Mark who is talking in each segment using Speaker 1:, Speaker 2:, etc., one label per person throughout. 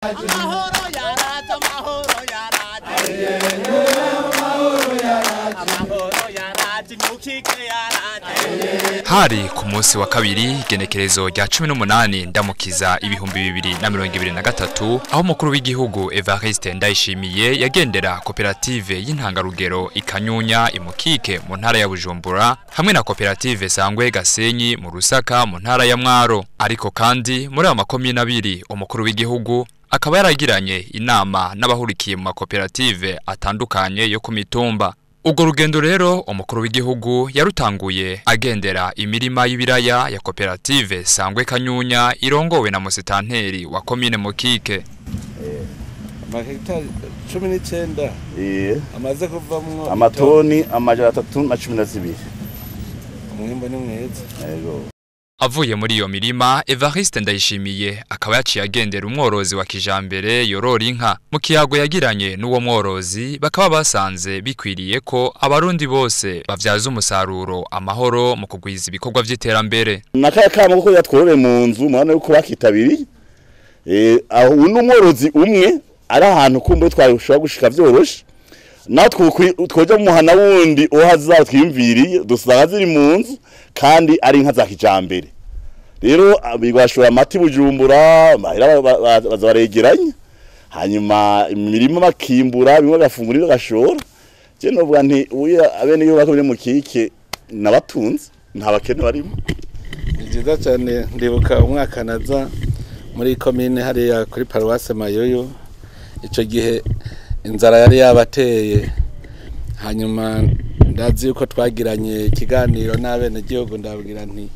Speaker 1: Amahoro yaraje, amahoro yaraje, amahoro yaraje, imukike yaraje.
Speaker 2: Hari ku munsi wa kabiri, igenekerezo rya 18 Ndamukiza 2023, aho umukuru w'igihugu Evariste Ndayishimiye yagendera koperative y'intangarugero Ikanyunya Imukike mu ntara ya Bujumbura, hamwe na koperative Sangwe Gasenyi mu Rusaka mu ntara ya Mwaro. Ariko kandi muri ayo makomine abiri, umukuru w'igihugu akaba yaragiranye inama n'abahurikiye mu makoperative atandukanye yo ku mitumba. Urwo rugendo rero umukuru w'igihugu yarutanguye agendera imirima y'ibiraya ya koperative Sangwe Kanyunya irongowe na musitanteri wa komine Mukike.
Speaker 3: Amahegitari 19 amaze kuvamwo
Speaker 4: amatoni 312.
Speaker 3: Umwimbu ni mwiza.
Speaker 4: Yego.
Speaker 2: Avuye muri iyo mirima, Evariste Ndayishimiye akaba yaciye agendera umworozi wa kijambere yorora inka. Mu kiyago yagiranye n'uwo mworozi, bakaba basanze bikwiriye ko abarundi bose bavyaza umusaruro amahoro mu kugwiza ibikorwa vy'iterambere.
Speaker 4: Nakaya kamo kuko yatworore mu nzu mwana yuko bakitabiriye. Aho uno mworozi umwe ari ahantu kumbe twashobora gushika vyoroshe. Natwe twoja mu muhana wundi ohaza twiyumviriye dusanga ziri mu nzu kandi ari inka za kijambere. Rero bigwashora amata Bujumbura, amahera baza baregeranya, hanyuma imirima bakimbura, bimwe bagafungura, bagashora. Je novuga nti uya abene yo bakomye mu Kike nabatunze, nta bakene barimo.
Speaker 3: Ni byiza cyane. Ndibuka umwaka naza muri komine hariya kuri paruwase Mayoyo, ico gihe inzara yari yabateye. Hanyuma ndazi yuko twagiranye ikiganiro n'abenegihugu, ndabwira nti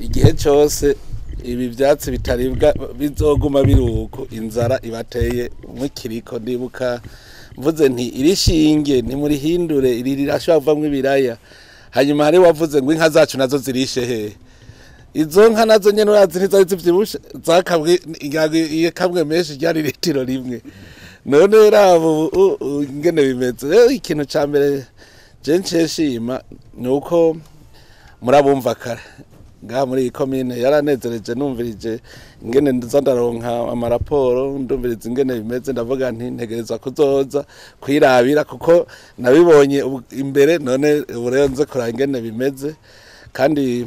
Speaker 3: igihe cyose ibi byatsi bitaribwa bizoguma biruko inzara ibateye mukiriko. Ndibuka mvuze nti iri shinge ntimurihindure, iri rirashobora kuvamwo ibiraya. Hanyuma hari wavuze ngo inka zacu nazo zirishe hehe? Izo nka nazo nyene urazi ntizari zivyibushe, zakamwe ikamwe menshi ryari litiro rimwe. None rabo ingene bimeze rero, ikintu ca mbere je nshima ni uko murabumva kare ngaha muri iyi komine yaranezereje. Numvirije ingene nza ndaronka amaraporo, ndumviriza ingene bimeze, ndavuga nti ntegerezwa kuzoza kwirabira kuko nabibonye imbere. None ubu rero nze kuraba ingene bimeze, kandi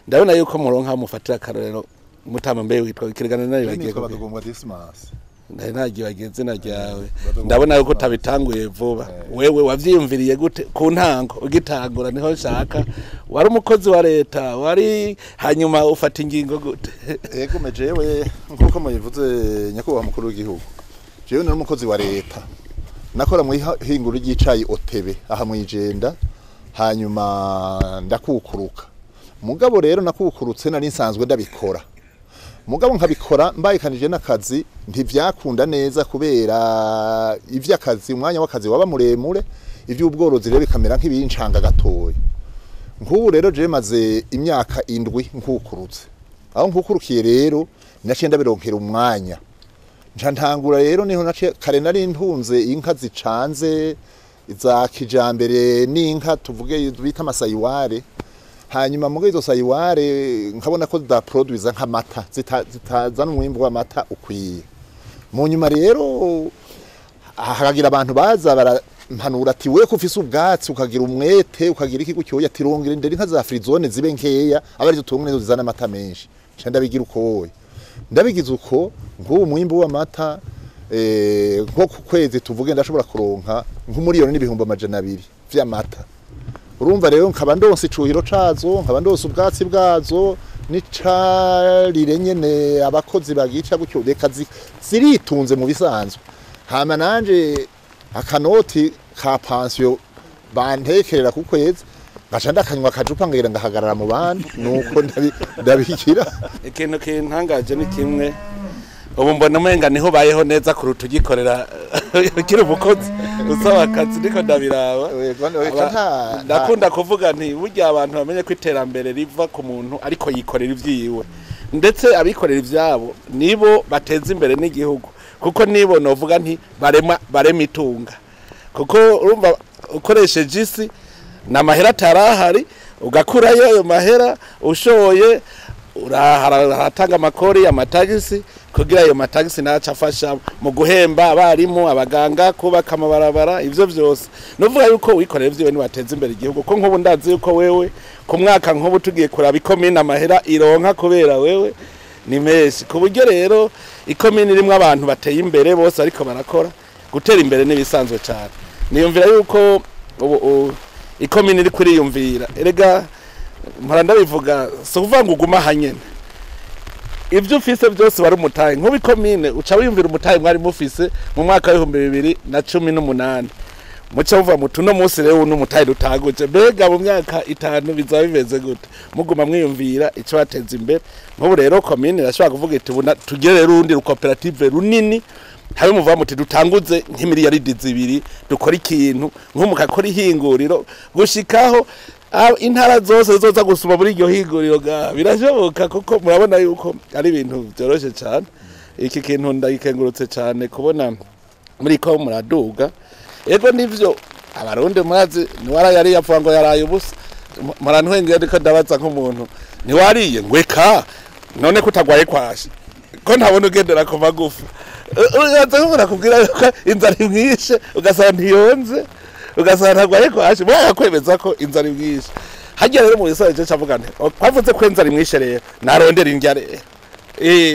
Speaker 3: ndabona yuko muronka mufatira akarorero. Mutama, mbe witwa kirigana nayo bagiye?
Speaker 5: Nitwa Badagombwa Dismas.
Speaker 3: Nari nagiye izina ryawe. Ndabona yuko utabitanguye vuba. Wewe wavyiyumviriye gute ku ntango ugitangura? Niho nshaka, wari umukozi wa leta wari, hanyuma ufata ingingo gute?
Speaker 5: Ego, mejewe nkuko mubivuze, nyakubahwa mukuru w'igihugu, jewe nari umukozi wa leta, nakora mu ihinguro ry'icayi OTB aha mwijenda, hanyuma ndakukuruka. Mugabo rero nakukurutse nari nsanzwe ndabikora, mugabo nkabikora mbayikanije n'akazi, ntivyakunda neza kubera ivy'akazi, umwanya w'akazi waba muremure, ivy'ubworozi rero bikamera nk'ibincanga gatoya. Nk'ubu rero je maze imyaka 7 nkukurutse. Aho nkukurukiye rero naciye ndabironkera umwanya, nca ntangura rero. Niho naciye, kare nari ntunze inka zicanze za kijambere n'inka tuvuge bita amasayiware. Hanyuma muri izo sayiware nkabona ko zidaproduiza nk'amata, zitazana umwimbu w'amata ukwiye. Mu nyuma rero hakagira abantu baza barampanura ati we ko ufise ubwatsi, ukagira umwete, ukagira iki gutyo, ati rongera indera inka za frizone zibe nkeya, aba arizo tunga nizo zizana amata menshi. Nca ndabigira uko wowe, ndabigize uko. Nk'ubu umwimbu w'amata, nko ku kwezi tuvuge ndashobora kuronka nk'1,200,000 vy'amata. Urumva rero nkaba ndonse icuhiro cazo, nkaba ndonse ubwatsi bwazo n'icarire nyene abakozi bagica gutyo, reka ziritunze mu bisanzwe. Hama nanje akanoti ka pansiyo bantekerera ku kwezi ngaca ndakanywa akajupa, ngira ngahagarara mu bandi, nuko ndabikira.
Speaker 3: Ikintu kintangaje ni kimwe, ubu mbona umenga niho bayeho neza kuruta ugikorera, ukiri umukozi usaba akazi. Niko ndabiraba. Ndakunda kuvuga nti burya abantu bamenye ko iterambere riva ku muntu ariko yikorera ivyiwe, ndetse abikorera ivyabo nibo bateza imbere n'igihugu, kuko nibo novuga nti barema itunga, kuko urumva ukoresheje isi n'amahera atarahari, ugakurayo ayo mahera ushoye. Urahatanga amakori, amatagisi, kugira ayo matagisi naca afasha mu guhemba abarimu, abaganga, kubaka amabarabara, ivyo vyose. Nuvuga yuko wikorera ivyo ni wateza imbere igihugu, ko nk'ubu ndazi yuko wewe ku mwaka nk'ubu tugiye kuraba ikomine amahera ironka kubera wewe ni menshi, ku buryo rero ikomine irimwo abantu bateye imbere bose ariko barakora, gutera imbere nibisanzwe cyane. Niyumvira yuko ubu ikomine iri kuriyumvira, erega mpora ndabivuga, si ukuvuga ngo ugume aha nyene, ibyo ufise byose wari umutahe. Nk'ubu ikomine uca wiyumvira umutahe mwari mufise mu mwaka w'2018, muca muvuga muti uno munsi rero uno mutahe dutaguje, mbega mu myaka 5 bizaba bimeze gute? Muguma mwiyumvira ico bateza imbere. Nk'ubu rero komine irashobora kuvuga iti ubu tugire rero urundi rukoperative runini, habe muvuga muti dutanguze nk'imiliyaridi 2 dukora ikintu, nk'umukakora ihinguriro gushikaho intara zose zoza gusuma muri iryo hinguriro. Birashoboka kuko murabona yuko ari ibintu byoroshe cyane. Iki kintu ndagikengurutse cyane kubona muri ko muraduga. Ego nivyo abarundi murazi niwara yari yapfuye ngo yaraye ubusa, murantwengeye ariko ndabaza nk'umuntu ntiwariye ngweka none kutagwaye kwashi ko ntabona ugendera ku magufa, uraza kubwira yuko inzara imwishe ugasanga ntiyonze, ugasanga ntagwaye kwashi, mwakakwemeza ko inzara imwishe. Hajya rero mu bisoje cyavuga nti kwavuze ko inzara imwishe rero narondera indya rero,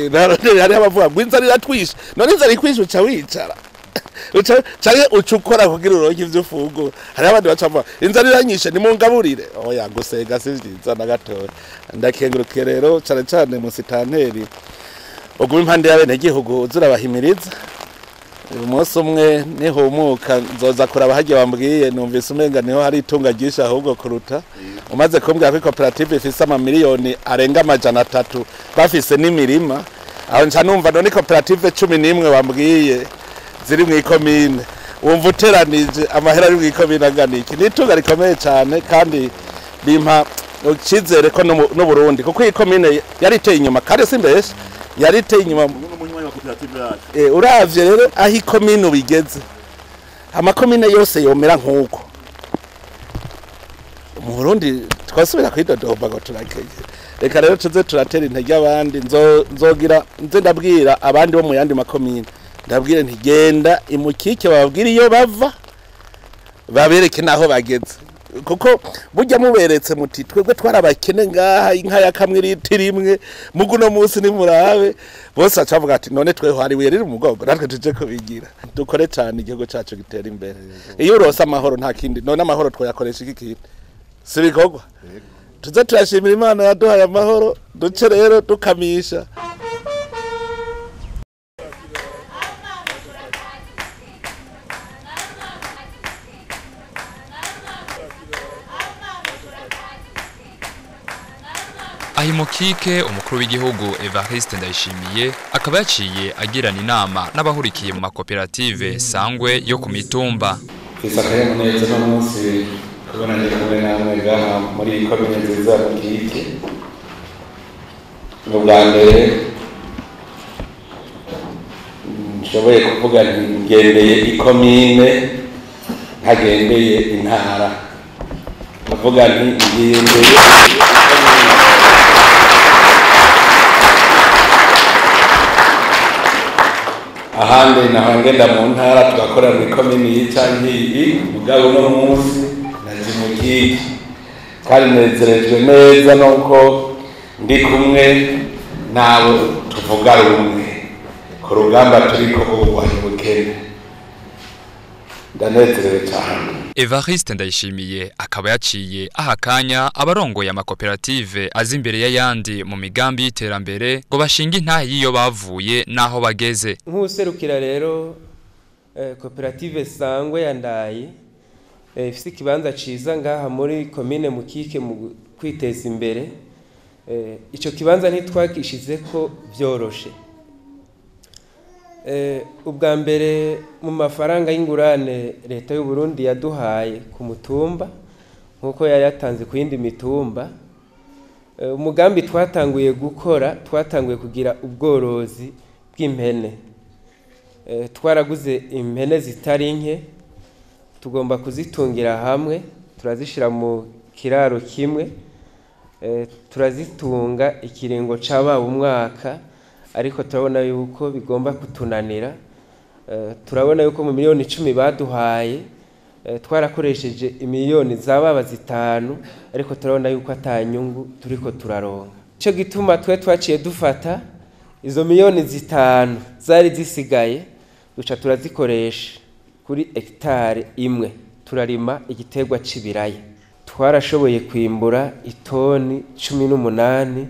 Speaker 3: narondera. Hari abavuga ngo inzara iratwishe, none inzara ikwishe uca wicara canke uca ukora kugira uronke ivyo ufungura. Hari abandi baca bavuga inzara iranyishe nimungaburire, oya gusenga si vyiza na gatoya. Ndakengurukiye rero cane cane musitanteri uguma impande y'abenegihugu uzurabahimiriza. Umunsi umwe nihumuka nzoza kuraba harya bambwiye, numvise umenga niho hari itunga ryinshi ahubwo kuruta. Umaze kumbwira ko koperative ifise amamiliyoni arenga 300 bafise n'imirima, aho nca numva none koperative 11 bambwiye ziri mu ikomine, wumva uteranije amahera ari mu ikomine angana iki? Ni itunga rikomeye cyane kandi bimpa icyizere ko n'u Burundi, kuko iyi komine yari iteye inyuma kandi si mbeshe, yari iteye inyuma. Uravye rero aho ikomine ubigeze, amakomine yose yomera nk'uko mu Burundi twasubira kwidodomba ngo turakeye. Reka rero tuze turatera intege abandi, nzogira nze ndabwira abandi bo mu yandi makomine, ndabwire nti genda imukike bababwire iyo bava babereke naho bageze, kuko burya muberetse muti twebwe twarabakene ngaha inka ya kamwe litiro imwe muguno munsi ni murabe, bose acavuga ati none tweho hari ibuye riri mu mugongo natwe tuje kubigira. Dukore cyane igihugu cacu gitera imbere. Iyo urose amahoro nta kindi, none amahoro twayakoresha iki kindi? Si bikorwa. Tuze turashimira Imana yaduhaye amahoro, duce rero dukamisha.
Speaker 2: Ahimukike umukuru w'igihugu Evariste Ndayishimiye akaba yaciye agirana inama n'abahurikiye mu makoperative Sangwe yo ku mitumba.
Speaker 3: Mfise akanyamuneza no munsi kubona ndi kumwe namwe ngaha muri iyi komine nziza ya Mukike. Ni ubwa mbere nshoboye kuvuga nti ngendeye ikomine ntagendeye intara, ndavuga nti ngendeye ikomine. Ahandi naho ngenda mu ntara tugakora mu ikomine iyi canke iyi, mugabo uno munsi naje Mukike kandi nezerejwe neza nuko ndi kumwe nabo tuvuga rumwe ku rugamba turiko kurwanya ubukene. Ndanezerewe cyane.
Speaker 2: Evariste Ndayishimiye akaba yaciye ahakanya abarongoye amakoperative azi imbere y'ayandi mu migambi y'iterambere ngo bashinge intahe y'iyo bavuye naho bageze.
Speaker 6: Nk'userukira rero koperative Sangwe ya Ndayi ifise ikibanza ciza ngaha muri komine Mukike mu kwiteza imbere, ico kibanza ntitwakishize ko vyoroshe. Ubwa mbere mu mafaranga y'ingurane leta y'u Burundi yaduhaye ku mutumba nkuko yayatanze ku yindi mitumba, umugambi twatanguye gukora, twatanguye kugira ubworozi bw'impene. Twaraguze impene zitari nke, tugomba kuzitungira hamwe, turazishira mu kiraro kimwe. Turazitunga ikiringo caba umwaka, ariko turabona yuko bigomba kutunanira. Turabona yuko mu miliyoni 10 baduhaye twarakoresheje imiliyoni zababa 5, ariko turabona yuko atanyungu turiko turaronka. Ico gituma twe twaciye dufata izo miliyoni 5 zari zisigaye, duca turazikoresha kuri hectare imwe, turarima igiterwa c'ibiraya. Twarashoboye kwimbura itoni 18,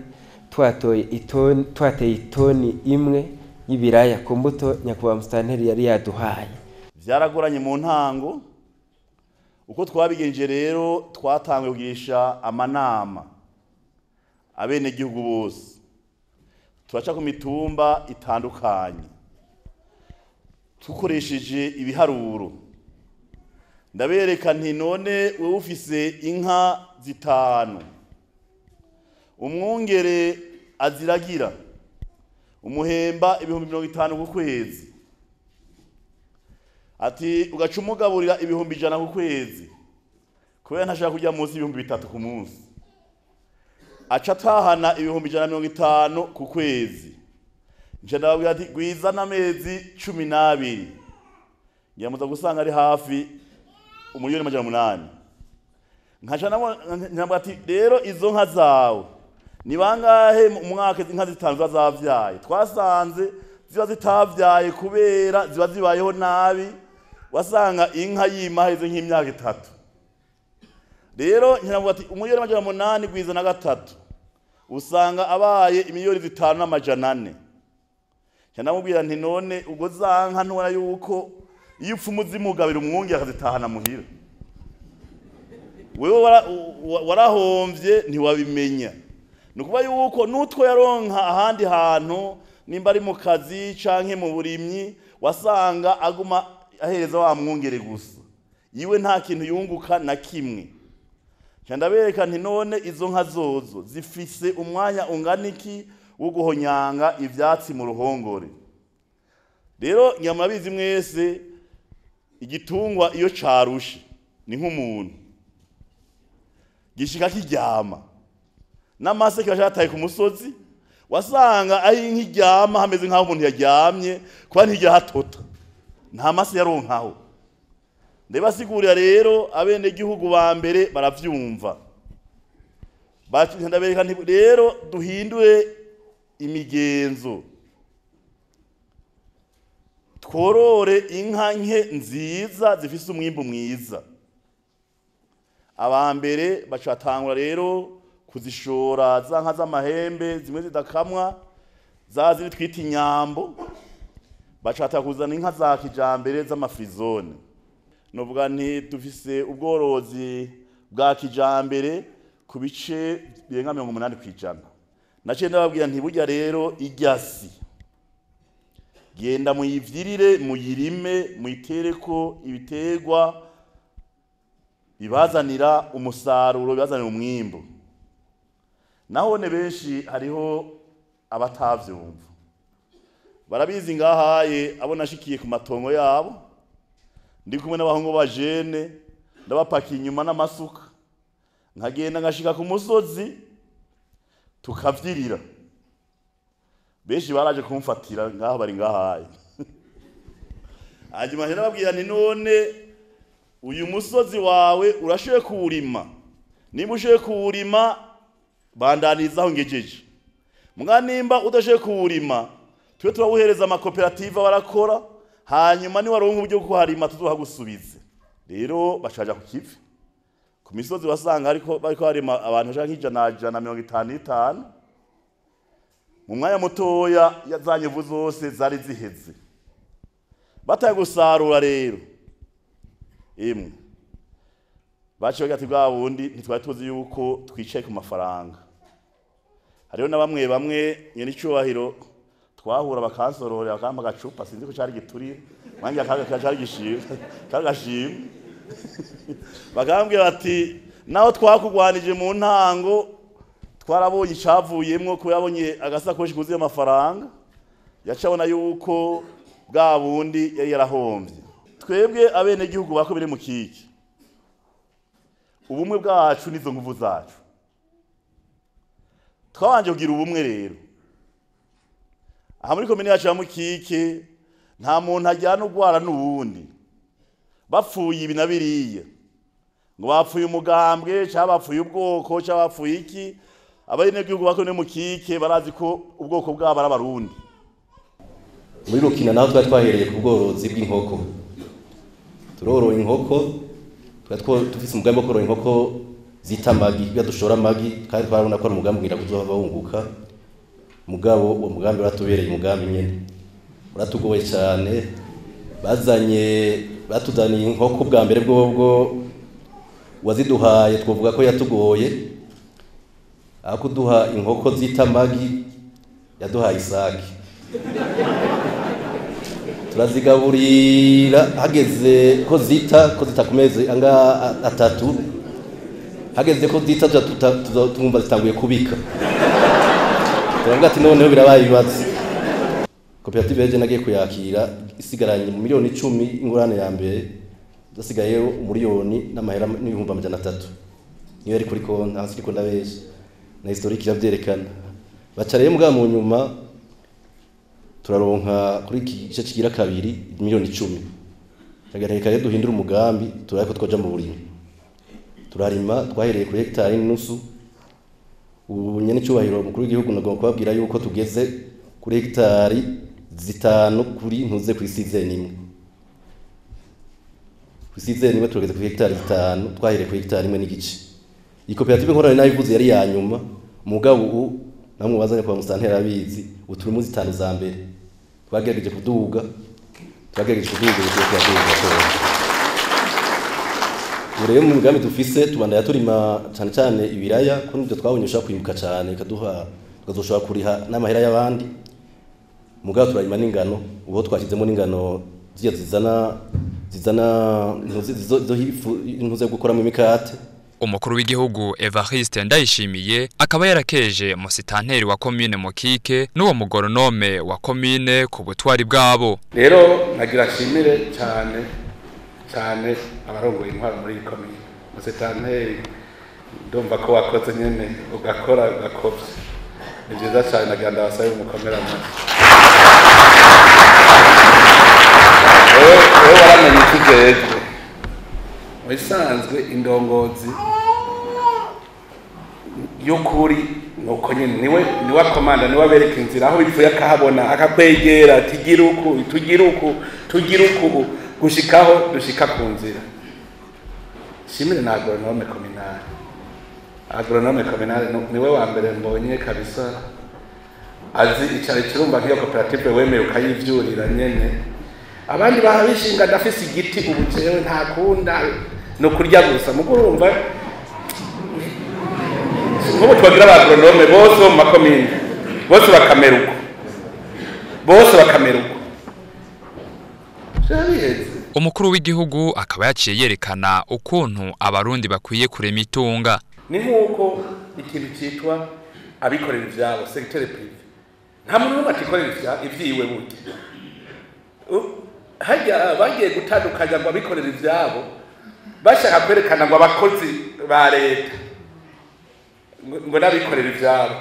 Speaker 6: twateye itoni imwe y'ibiraya ku mbuto nyakubahwa musitanteri yari yaduhaye.
Speaker 4: Vyaragoranye mu ntango. Uko twabigenje rero, twatanguye kugirisha amanama abenegihugu bose, turaca ku mitumba itandukanye tukoresheje ibiharuro. Ndabereka nti none wewe ufise inka 5, umwungere aziragira umuhemba 50,000 ku kwezi, ati ugaca umugaburira 100,000 ku kwezi, kubera ntashaka kujya munsi 3,000 ku munsi, aca atahana 150,000 ku kwezi. Nje ndababwira ati gwiza n'amezi 12, ngiye gusanga ari hafi 1,800,000. Nkaca nabwo ati rero izo nka zawe ni bangahe mu mwaka inka 5 ziba zavyaye? Twasanze ziba zitavyaye kubera ziba zibayeho nabi, wasanga inka yimaheze nk'imyaka 3. Rero ngira ati 1,800,000 gwiza na 3, usanga abaye 5,400,000. Ncanamubwira nti none ubwo za nka ntubona yuko iyo upfa umuzimugabira umwungere akazitahana muhira, wewe warahomvye ntiwabimenya. Nukuba yuko nutwo yaronka ahandi hantu, nimba ari mu kazi canke mu burimyi, wasanga aguma ahereza wa mwungere gusa, iwe nta kintu yunguka na kimwe. Ndabereka nti none izo nka zozo zifise umwanya ungana iki wo guhonyanga ivyatsi mu ruhongore? Rero nyamurabizi mwese, igitungwa iyo carushe ni nk'umuntu, gishika kiryama n'amase kiba cataye ku musozi, wasanga ari nk'iryama hameze nk'aho umuntu yaryamye, kuba ntirya hatota, nta mase yaronkaho. Ndabasigurira rero abenegihugu ba mbere baravyumva. Ndabereka nti rero duhindure imigenzo, tworore inka nke nziza zifise umwimbu mwiza. Aba mbere bacatangura rero kuzishora za nka z'amahembe zimwe zidakamwa, za ziri twita inyambo, bacata kuzana inka za kijambere z'amafrizone. Novuga nti dufise ubworozi bwa kijambere ku bice birenga 80%. Naciye ndababwira nti burya rero iryasi genda muyivyirire, muyirime, muyitereko ibiterwa bibazanira umusaruro, bibazanira umwimbo. Nahone benshi hariho abatavyumva, barabizi ngahaye abo nashikiye ku matongo yabo, ndi kumwe n'abahungu ba jene, ndabapakiye inyuma n'amasuka, nkagenda ngashika ku musozi tukavyirira. Benshi baraje kumfatira ngaho bari ngahaye. Hanyuma nababwira nti none uyu musozi wawe urashoye kuwurima, nimba ushoye kuwurima bandanizaho ngejeje, mwa nimba udashoye kuwurima twe turawuhereza amakoperative barakora, hanyuma ni waronka uburyo bwo kuharima tuzohagusubize. Rero bashaja ku kivi ku misozi, wasanga ariko bariko harima abantu bashaka 155 mu mwanya mutoya, yazanyevu zose zari ziheze. Bataye gusarura rero imwe baciye ati bwa bundi ntitwari tuzi yuko twicaye ku mafaranga. Hariho na bamwe bamwe nyene icubahiro twahura bakansororera bakampa agacupa, sinzi ko cari giturire, wanjye akaga cari gishimwe kagashimwe, bakambwira bati naho twakugwanije mu ntango twarabonye icavuyemwo, ko yabonye agasakoshi kuzuye amafaranga, yacabona yuko bwa bundi yari yarahomvye. Twebwe abenegihugu bako biri mu kiki, ubumwe bwacu nizo nguvu zacu. Twabanje kugira ubumwe rero. Aha muri komine yacu ya Mukike nta muntu ajyana ugwara n'uwundi. Bapfuye ibi na biriya. Ngo bapfuye umugambwe, cyangwa bapfuye ubwoko, cyangwa bapfuye iki. Abenegihugu ba komine Mukike barazi ko ubwoko bwabo ari Abarundi.
Speaker 7: Muri Rukina naho twari twahereye ku bworozi bw'inkoko. Turoroye inkoko, twari dufise umugambi wo korora inkoko zita amagi, kugira dushore amagi, kandi twarabona ko ari umugambi ngira kuzohava wunguka. Mugabo uwo mugambi uratubereye umugambi nyene. Uratugoye cyane. Batuzaniye inkoko bwa mbere bwobwo waziduhaye twovuga ko yatugoye. Aho kuduha inkoko zita amagi yaduhaye isake. Turazigaburira hageze ko zita ku mezi anga atatu, hageze ko zita tumva zitanguye kubika. Turavuga ati noneho birabaye ibibazo. Koperative yaje nagiye kuyakira isigaranye mu miliyoni 10 ingurane ya mbere, zasigaye umuriyoni n'amahera n'ibihumbi 300. Niyo yari kuri konti hasi ko ndabesha na historique iravyerekana. Baca rero mbwa mu nyuma turaronka kuri iki gice kigira kabiri miliyoni 10. Kagareka rero duhindura umugambi turako twoja mu burimi. Turarima twahereye kuri hectare n'inusu. Ubu nyene cyubahiro mukuru w'igihugu nagomba kubabwira yuko tugeze kuri hectare 5 kuri ntuze ku season imwe. Ku season imwe tugeze kuri hectare 5 twahereye kuri hectare imwe n'igice. Iyi koperative nkorana nayivuze yari ya nyuma, mugabo ubu namwe bazanye kwa musantera abizi uturi mu 5 za mbere. Twagerageje kuduga Urebe mu migambi dufise tubandaya turima cyane cyane ibiraya ko nibyo twabonye ushaka kwimuka cyane bikaduha tukazoshobora kuriha n'amahera y'abandi. Mugabo turarima n'ingano, ubu twashyizemo n'ingano ziya zizana intuze gukoramo imikate.
Speaker 2: Umukuru w'igihugu Evariste Ndayishimiye akaba yarakeje musitanteri wa commune Mukike n'uwo mugoronome wa commune ku butwari bwabo.
Speaker 3: Rero nagira shimire cyane cyane abarongoye intwaro muri iyi commune. Musitanteri ndumva ko wakoze nyene ugakora ugakovye. Ni byiza cyane nagira ndabasabe umukomera amashyi. Wewe waramenye ikijejwe. Wisanzwe indongozi y'ukuri nuko nyene niwe akomanda, niwe abereka inzira aho bipfuye akahabona, akakwegera tugira uku tugira uku tugira uku gushikaho dushika ku nzira. Shimire na agronome communale. Agronome communale niwe wa mbere mbonye kabisa azi icari kirumba nk'iyo koperative wemeye ukayivyurira nyene. Abandi bahabishinga ndafise igiti ubu jewe ntakunda no kurya gusa mugurumva nk'ubu twagira abagronome bose bo mu makomine bose bakamera uko
Speaker 2: Umukuru w'igihugu akaba yaciye yerekana ukuntu abarundi bakwiye kurema itunga.
Speaker 3: Ni nk'uko ikintu cyitwa abikorera ivyabo secteur privé, nta muntu n'umwe atikorera ivyiwe burya. Hajya bagiye gutandukanya ngo abikorera ivyabo bashaka kwerekana ngo abakozi ba leta ngo n'abikorera ivyabo.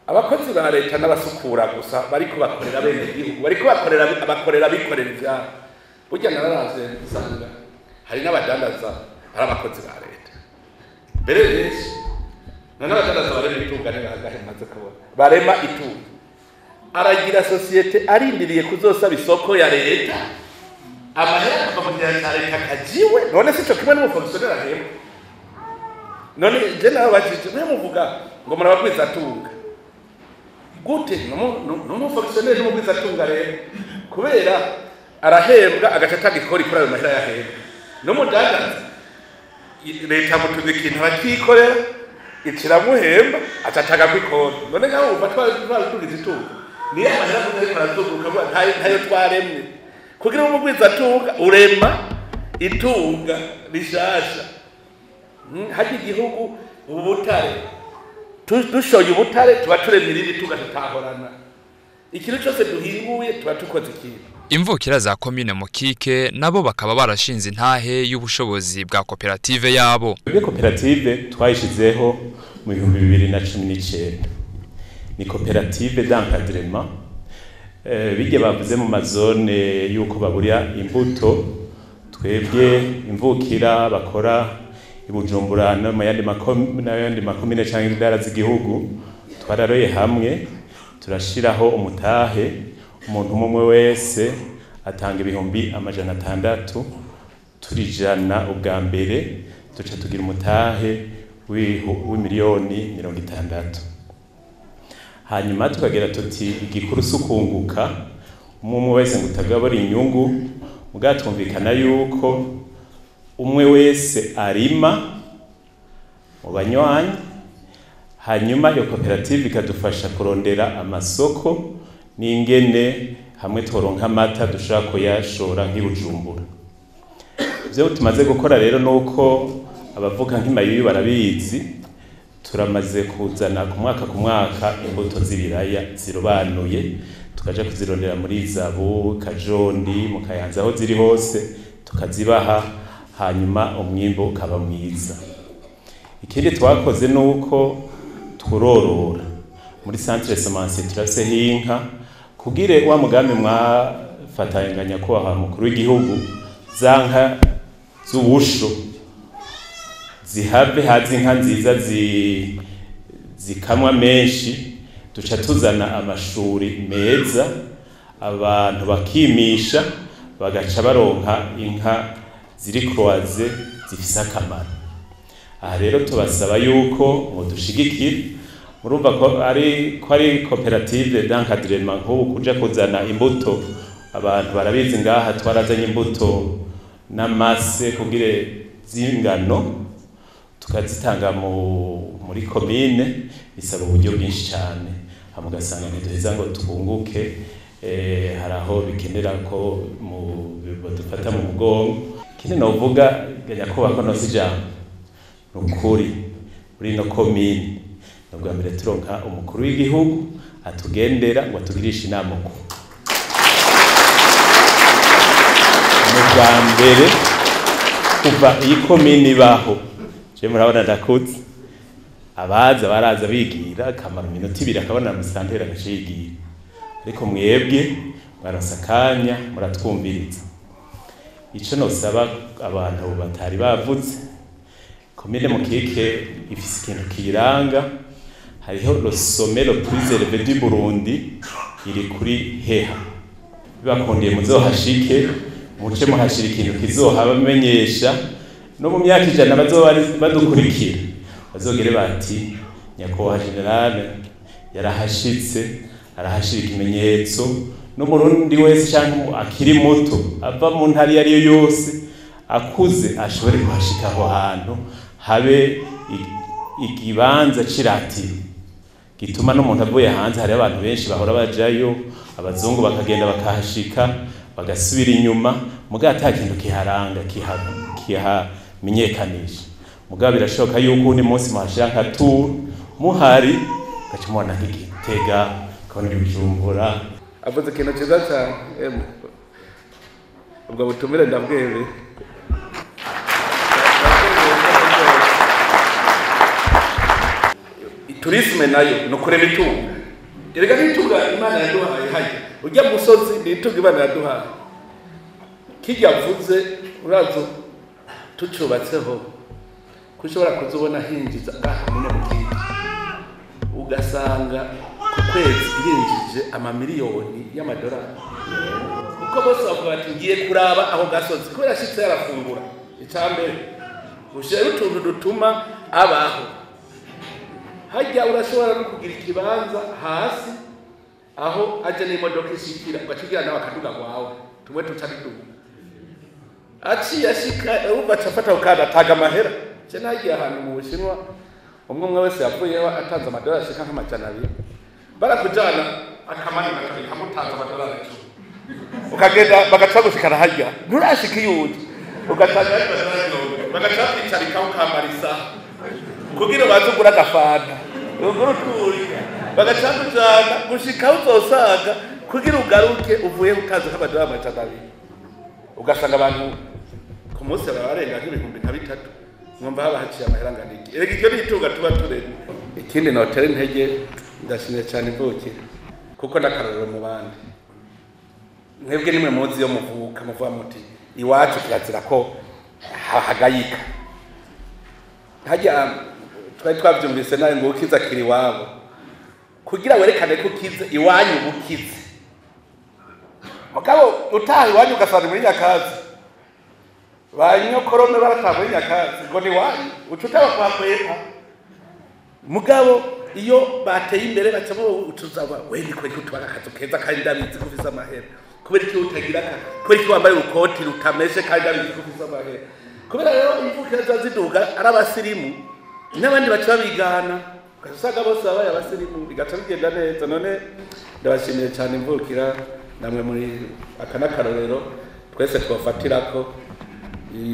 Speaker 3: Abakozi ba leta n'abasukura gusa bariko bakorera bene igihugu, bariko bakorera abikorera ivyabo. Burya nararavye nsanga hari n'abadandaza ari abakozi ba leta mbere benshi, none abadandaza barema itunga ntibagahe maze kubona barema itunga. Aragira societe arindiriye kuzosaba isoko ya leta, amahera akava mu kigega ca leta kajiwe. None sico kimwe n'umufonctionnaire ahembwa. None je nawe bajije mwe muvuga ngo murabagwiza tunga gute? N'umufonctionnaire n'umugwiza tunga rero kubera arahembwa agaca atanga ikori kuri ayo mahera yahembwa. N'umudandaza leta mutuze ikintu arakikorera ikiramuhemba aca atanga kw'ikori. None nkaho wumva twari itunga niyo amahera ariko arazunguruka ntayo twaremye. Kugira ngo umugwiza atunga urema itunga rishasha. Hajya igihugu ubutare dushoye ubutare tuba turemye irindi tunga tutahorana. Ikintu cyose duhinguye tuba tukoze ikintu.
Speaker 2: Imvukira za commune Mukike nabo bakaba barashinze intahe y'ubushobozi bwa koperative yabo.
Speaker 8: Iyo koperative twayishizeho mu 2019. Ni koperative d'encadrement. Bijye bavuze mu mazone yuko baburya imbuto, twebwe imvukira bakora ibujumbura no mu yandi makomine canke intara z'igihugu, twararoye hamwe turashiraho umutahe, umuntu umwe wese atanga 600,000, turijana ubwa mbere duca tugira umutahe w'imiliyoni 60. Hanyuma tukagira tuti igikuru sukunguka umwe wese ngo utagabura inyungu, mugatwumvikana yuko umwe wese arima mu banywanyi, hanyuma iyo koperative ikadufasha kurondera amasoko n'ingene hamwe tworonka amata dushobora kuyashora nk'ibujumbura. Ivyo tumaze gukora rero nuko abavuka nk'imayuyu barabizi, turamaze kuzana ku mwaka ku mwaka imbuto z'ibiraya zirobanuye, tukaja kuzirondera muri Zabu, Kajondi, mu Kayanza aho ziri hose tukazibaha, hanyuma umwimbo ukaba mwiza. Ikindi twakoze nuko turorora muri centre semence turaseho inka kugire wa mugambi mwafatanya ko mukuru w'igihugu, za nka z'ubusho zihave hazi inka nziza zikamwa menshi, duca tuzana amashuri meza abantu bakimisha bagaca baronka inka ziri croise zifise akamaro. Aha rero tubasaba yuko mudushigikira. Murumva ko ari koperative d'encadrement nk'ubu kuja kuzana imbuto, abantu barabizi ngaha twarazanye imbuto n'amase kugire z'ingano tukazitanga muri komine, bisaba uburyo bwinshi cyane, hamugasanga ntiduheza ngo twunguke. Hari aho bikenera ko badufata mu mugongo. Ikindi novuga nyakubahwa ko ijambo nukuri muri ino komine ni ubwa mbere turonka umukuru w'igihugu atugendera ngo atugirishe inama ko ni ubwa mbere kuva iyi komine ibaho. Je murabona ndakuze, abaza baraza bigira akamara iminota ibiri akabona musantera agacigira, ariko mwebwe mwaronse akanya muratwumviriza. Ico nosaba abantu batari bavuze, komine Mukike ifise ikintu kiyiranga, hariho le sommet le plus élevé du Burundi iri kuri Heha. Bibakundiye muzohashike, muce muhashira ikintu kizohabamenyesha no mu myaka 100 bazoba badukurikira bazogere bati nyakubahwa general yarahashitse, arahashira ikimenyetso. N'umurundi wese cyangwa akiri muto ava mu ntara iyo ariyo yose akuze ashobore kuhashika aho hantu habe ikibanza ciratiro gituma n'umuntu avuye hanze. Hari abantu benshi bahora bajayo, abazungu bakagenda bakahashika bagasubira inyuma, mugabo ata kintu kiharanga kihamenyekanisha. Mugabo birashoboka yuko undi munsi muhashira nka tour muhari gaca mubona nk'igitega, ukabona ibijumbura.
Speaker 3: Avuze ikintu cyiza cyane, ubwo butumire ndabwebe. Tourisme nayo no kurema itunga. Erega n'itunga Imana yaduhaye hajya ujya musozi ni itunga Imana yaduhaye. Kijya avuze urazo tucubatseho kushobora kuzobona hinjiza ngaha muri Mukike, ugasanga ku kwezi irinjije amamiliyoni y'amadolari, kuko bose bavuga bati ngiye kuraba aho gasozi kubera ashitse yarafungura. Icambere ushira utuntu dutuma abaho. Hajya urashobora no kugira ikibanza hasi aho aje n'imodoka ishikira ugacigira nawe akaduga kwawe tumwe tuca duduga aciye ashika urumva acafata ukanda ataga amahera. Je nagiye ahantu mu Bushinwa umwe wese yavuyeho atanze amadolari ashika nka200, barakujana akamani kabiri hamutanze amadolari 10, ukagenda bagaca gushikana hajya nturashika iyundi ugatanga amadolari 70, bagaca kwicarika ukamara isaha kugira bazugura agafanta ugura uturi bagaca kujana gushika uzosaga kugira ugaruke uvuye ukaza nk'amadolari 200, ugasanga abantu ku munsi babarenga nk'ibihumbi nka 3, mwumva haba haciye amahera angana iki. Erega iryo ni itunga tuba turemye. Ikindi notera intege, ndashimye cyane imvukira kuko n'akarorero mu bandi. Mwebwe nimwe muzi iyo muvuka muvuga muti iwacu kirazira ko hahagayika. Hajya twari twabyumvise nawe ngo ukiza kiri iwabo, kugira werekane ko ukize iwanyu bukize. Mugabo utaha iwanyu ugasanga muri nyakatsi, ba nyokorome barataha muri nyakatsi ngo ni iwanyu, uca utaba kuhakwepa. Mugabo iyo bateye imbere baca ucuzaba we ni kweri utwara akazu keza kandi ndabizi ko ufise amahera, kubera iki utagira aka, kubera iki wambaye urukoti rutameshe kandi ndabizi ko ufise amahera. Kubera rero imvukira ziba ziduga ari abasirimu n'abandi baca babigana, ugasanga bose babaye abasirimu bigaca bigenda neza. None ndabashimiye cyane imvukira, namwe muri aka n'akarorero twese twofatirako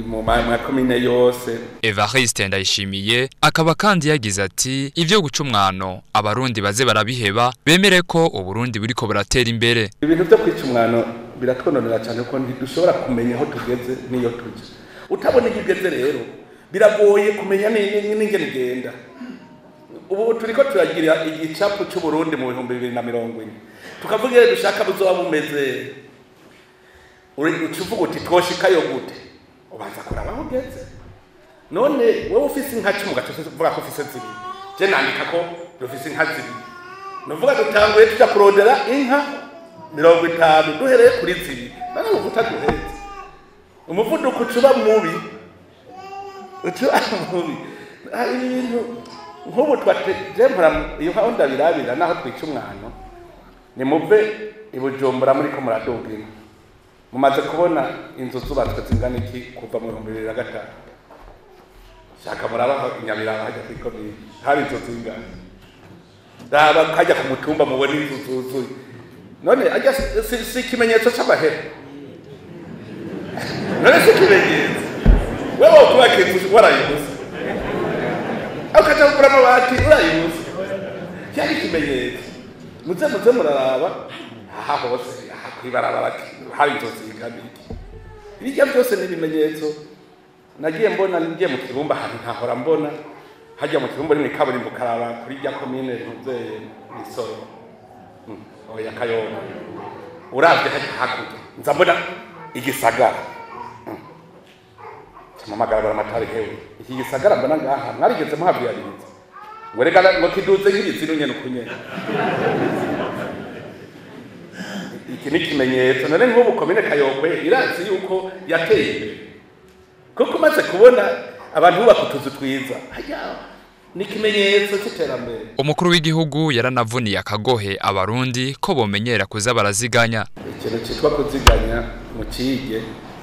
Speaker 3: mu makomine yose.
Speaker 2: Evariste Ndayishimiye akaba kandi yagize ati ivyo guca umwano abarundi baze barabiheba, bemere ko Uburundi buriko buratera imbere.
Speaker 3: Ibintu byo kwica umwano biratwononera cyane kuko ntidushobora kumenya aho tugeze n'iyo tujya. Utabona iyo ugeze rero biragoye kumenya n'ingene igenda. Ubu turiko turagira igicapo c'Uburundi mu 2040, tukavuga iyo dushaka buzoba bumeze. Ucuvuga uti twoshikayo gute, ubanza kuraba aho ugeze. None wowe ufise inka 10 ugaca uvuga ko ufise zibiri, je nandika ko dufise inka zibiri, nuvuga dutanguye tuja kurondera inka 50 duhereye kuri zibiri, none ubu utaduheze umuvuduko ucuba mubi, ucuba mubi. Ibintu nk'ubu twaje mpora iyo nka ndabirabira naho twica umwano, ni muve i Bujumbura muriko muraduga inka. Mumaze kubona inzu zubatswe zingana iki kuva mu 2005? Shaka murabaho Inyabiraba hajya kuri komine hari inzu zingana, raba kajya ku mutumba mubona inzu zuzuye. None ajya si ikimenyetso c'amahera, none si ikimenyetso wewe kubaka inzu warayiguze, ukaja kugura amabati urayiguze, cyari ikimenyetso. Muze muraraba aha hose, aha kwibarabara hari inzu zingana iki. Ibijya byose ni ibimenyetso. Nagiye mbona ngiye mu Kibumba ahantu ntahora mbona, hajya mu Kibumba ni kaburimbo karaba kuri rya komine ntuzeye Misoro oya Kayonga, uravye hajya hakurya nza mbona igisagara camamagara amatari hewe, iki gisagara mbona ngaha mwarigeze muhavyaririza ngo reka ngo kiduze nk'ibitsinu nyene ukunyene. Iki ni ikimenyetso. None nk'ubu komine Kayokwe irazi yuko yateye imbere, kuko umaze kubona abantu bubaka utuzu twiza, ni ikimenyetso cy'iterambere.
Speaker 2: Umukuru w'igihugu yaranavuniye akagohe abarundi ko bomenyera kuza baraziganya.
Speaker 3: Ikintu cyitwa kuziganya mukige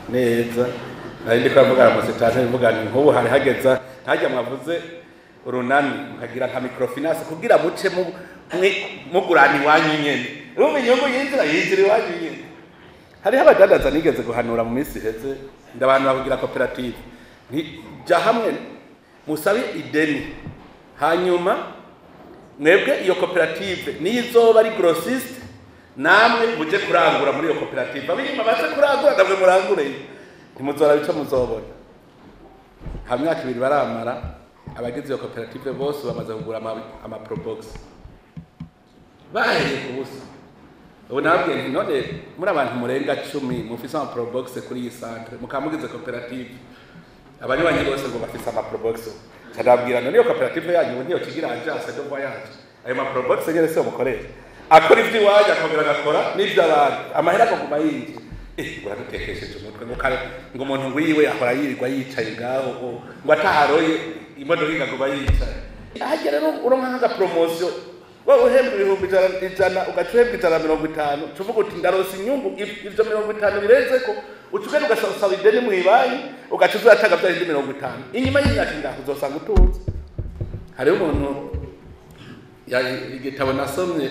Speaker 3: neza. Nari ndiko mvuga mu sitade mvuga nti nk'ubu hari hageza ntajya mwavuze urunani mukagira nka microfinance kugira muce mugurana iwanyu nyene, urumva inyungu yinjira iwanyu nyene. Hariho abadandaza nigeze guhanura mu minsi iheze, ndabantu bakugira koperative nti ja hamwe musabe ideni, hanyuma mwebwe iyo koperative niyo izoba ari grossiste, namwe muje kurangura muri iyo koperative, abirima baze kurangura namwe murangure, ntimuzora bico muzobona. Ha myaka ibiri baramara, abagize iyo koperative bose bamaze kugura ama probox bahereye ku busa. Ubu nababwiye nti none muri abantu murenga 10 mufise ama probox kuri iyi centre mukamugize koperative, abanywanyi bose ngo bafise ama probox. Ndababwira none iyo koperative yanyu niyo kigira agence de voyage, ayo ma probox nyene se mukoresha akora ivy'iwanyu akongera agakora n'ivy'abandi, amahera akaguma yinjira. Uradutekesheje umutwe ngo kare ngo umuntu ngwiwe ahora yirirwa yicaye ngaho ngo ataharoye imodoka ikaguma yicaye. Hajya rero uronka nka promotion wowe uhembwa 100,000 ugaca uhembwa 150, tuvuga uti ndaronse inyungu ivyo 50 birenzeko, uca ugenda ugasaba ideni mw'ibanki ugaca uzatanga vya bindi 50, inyuma y'imyaka ingahe uzosanga utunze. Hariho umuntu igitabo nasomye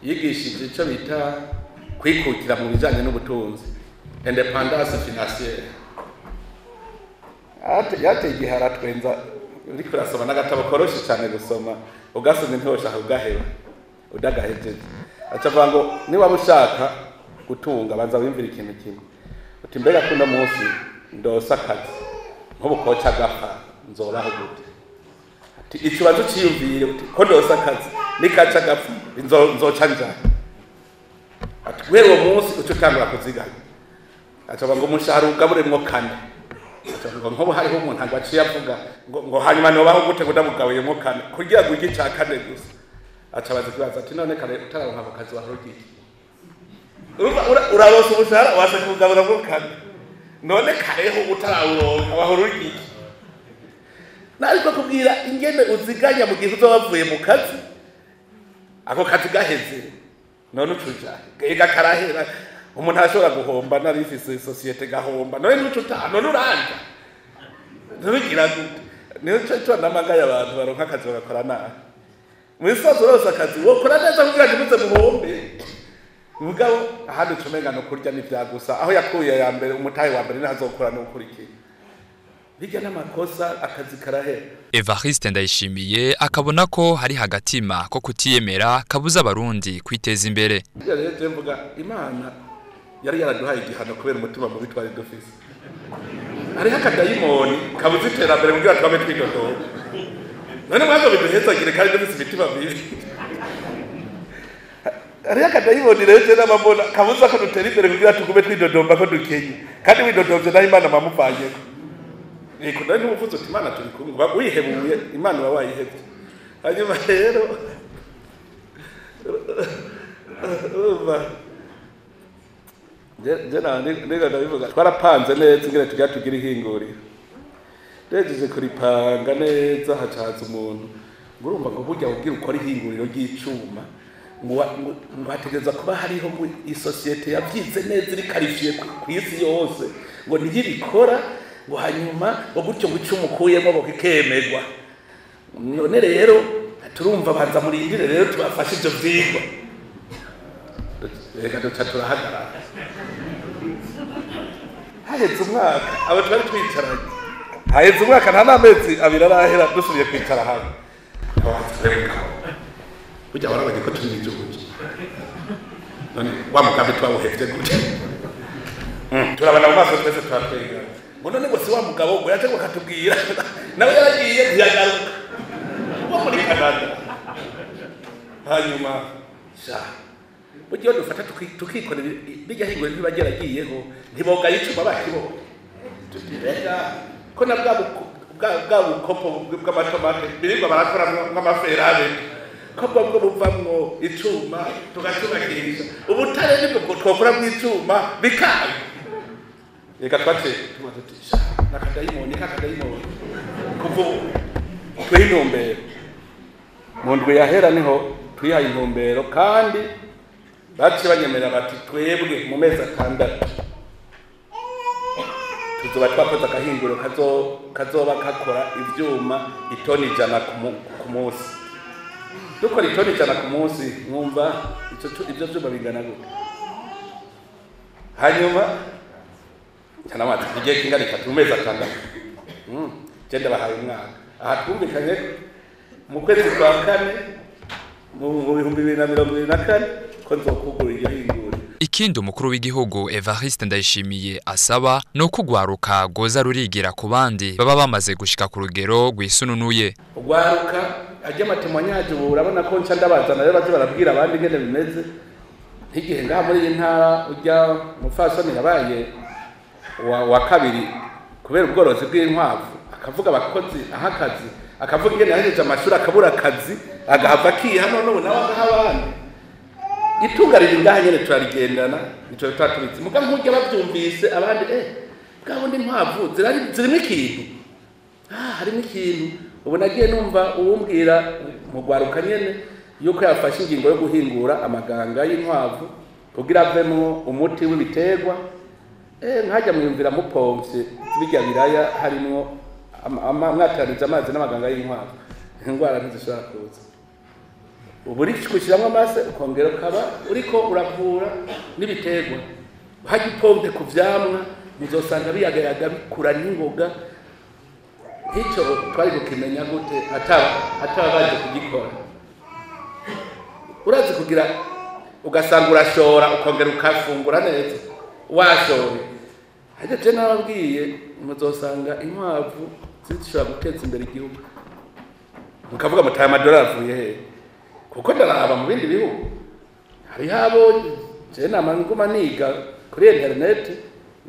Speaker 3: yigishije ico bita kwikukira mu bijanye n'ubutunzi, independance financière. Yateye igihe aratwenza, uriko urasoma n'agatabo koroshe cyane gusoma, ugasomye ntiwoshaka ugaheba udagahejeje. Aca avuga ngo niba ushaka gutunga banza wiyumvire ikintu kimwe, uti mbega kuno munsi ndose akazi nk'ubu koca agapfa nzobaho gute? Ikibazo ciyumvire ko ndose akazi nikaca gapfa nzoca njana. Ati guhera uwo munsi uca utangura kuziganya. Aca ngo umushahara ugaburemwo kane. Aca ngo nkobo hariho umuntu ngo aciye avuga ngo hanyuma nobaho gute ngo ndamugabuyemwo kane kugira ngo igica kane gusa. Aca abaza ikibazo ati none kare utararonka ako kazi wahora ugiye. Uraronse umushahara wase kuwugaburamwo kane. None kareho utarawuronka wahora ugiye. Nariko kubwira ingene uziganya mu gihe uzoba wavuye mu kazi. Ako kazi gaheze. None ucuja. Ega karahera. Umuntu arashobora guhomba narifise societe gahomba. None nucuta none uranja. Ntubigira gute. Nico cyo namagaye abantu baronka akazi bagakora nabi. Mwisazo rose akazi wokora neza kugira ntimuze muhombe. Mugabo ahandi ucumenga no kurya ni vyagusa. Aho yakuye ya mbere umutahe wa mbere ntazokora no gukurikira. Bijya n'amakosa akazi karahera.
Speaker 2: Evariste Ndayishimiye akabona ko hari hagatima ko kutiyemera kabuza abarundi kwiteza imbere.
Speaker 3: Rero mvuga Imana yari yaraduhaye igihano kubera umutima mubi twari dufise. Hariho akadayimoni kabuza iterambere kugira twabe twidodoba. None mwazo biduhezagire kandi dufise imitima mibi. Hariho akadayimoni rero n'amabona kabuza ko dutera imbere kugira tugume twidodomba ko dukenye. Kandi widodomvye naho Imana mamuvanyeko. Eko ndani umuvuzo uti Imana turi kumwe wihebuye Imana uba wayihebye. Hanyuma rero urumva je niga ndabivuga twarapanze neza ingene tujya tugira ihinguriro. Rejeje kuripanga neza hacaza umuntu ngo urumva ngo burya ubwira ukora ihinguriro ry'icuma ngo hategereza kuba hariho ngo isosiyete yavyize neza iri qualifié ku isi yose ngo niyibikora ngo hanyuma ngo gutyo ngo icuma ukuyemo ngo kikemerwa. None rero turumva banza murindire rero tubafashe ivyo vyigwa. Reka duca turahagarara. Haheze umwaka abo twari twicaranye. Haheze umwaka nta n'amezi abiri arahera dusubiye kwicara hamwe. Burya warabonye ko turi igihugu. None wa mugambi twawuhevye gute? Turabana mu maso twese turatwegana. Ngo none ngo si wa mugabo ngo yaje ngo akatubwira nawe yaragiye ntiyagaruka. Wo muri Canada. Hanyuma sha burya iyo dufata tukikorera bijya hingura ntibageragiyeho ntibogaye icuma bakibonye. Tutirega ko na bwa bukopo bw'amatomate birirwa barakora nk'amaferabe ko bwo buvamwo icuma tugacubakisha ubutare nibwo twokoramwo icuma bikanga. Reka twace tumaze tutisha nakadayimoni kakadayimoni kuva twiha intumbero mu ndwi yahera niho twihaye intumbero kandi baciye banyemera bati twebwe mu mezi 6 tuzoba twakoze akahinguriro kazoba kakora ivyuma itoni 100 ku munsi. Dukora itoni 100 ku munsi mwumva ivyo vyuma bingana gute. Hanyuma cyane igihe kingana itatu mu mezi 6. Genda bahaye umwaka. Aha twumvikanye mu kwezi kwa kane mu 2024 ko nzokugura iryo hinguriro.
Speaker 2: Ikindi umukuru w'igihugu Evariste Ndayishimiye asaba no kugwaruka goza rurigira ku bandi baba bamaze gushika ku rugero rwisununuye.
Speaker 3: Ugwaruka ajya amatemanyaje ubu urabona ko nca ndabazana rero baze barabwira abandi ingene bimeze. Ntigihe ngaha muri iyi ntara ujya mufasoni yabaye wa kabiri kubera ubworozi bw'inkwavu akavuga abakozi ahakazi akavuga ingene yahejeje amashuri akabura akazi agahava akiha none ubu nawe agaha abandi. Itunga riri ngaha nyene turarigendana nico tutatubizi muga nk'urya bavyumvise abandi bwa bundi inkwavu zirimo ikintu. Harimo ikintu. Ubu nagiye numva uwumbwira mu gwaruka nyene yuko yafashe ingingo yo guhingura amaganga y'inkwavu kugira avemwo umuti w'ibiterwa. Nkajya mwiyumvira mupomvye bijya biraya harimwo mwatanije amazi n'amaganga y'inkwavu indwara ntizishobora kuza. Ubu uri gushyiramo amase ukongera ukaba uriko uravura n'ibiterwa. Hajya upomvye ku vyamwa muzosanga biyagayaga bikura n'ingoga. Icyo twari kukimenya gute ataba baje kugikora. Urazi kugira ugasanga urashora ukongera ukafungura neza washoye. Hajya je nababwiye muzosanga inkwavu zishobora guteza imbere igihugu. Mukavuga mutaye amadolari avuye he? Kuko ndaraba mu bindi bihugu hariho abo je nama nguma niga kuri internet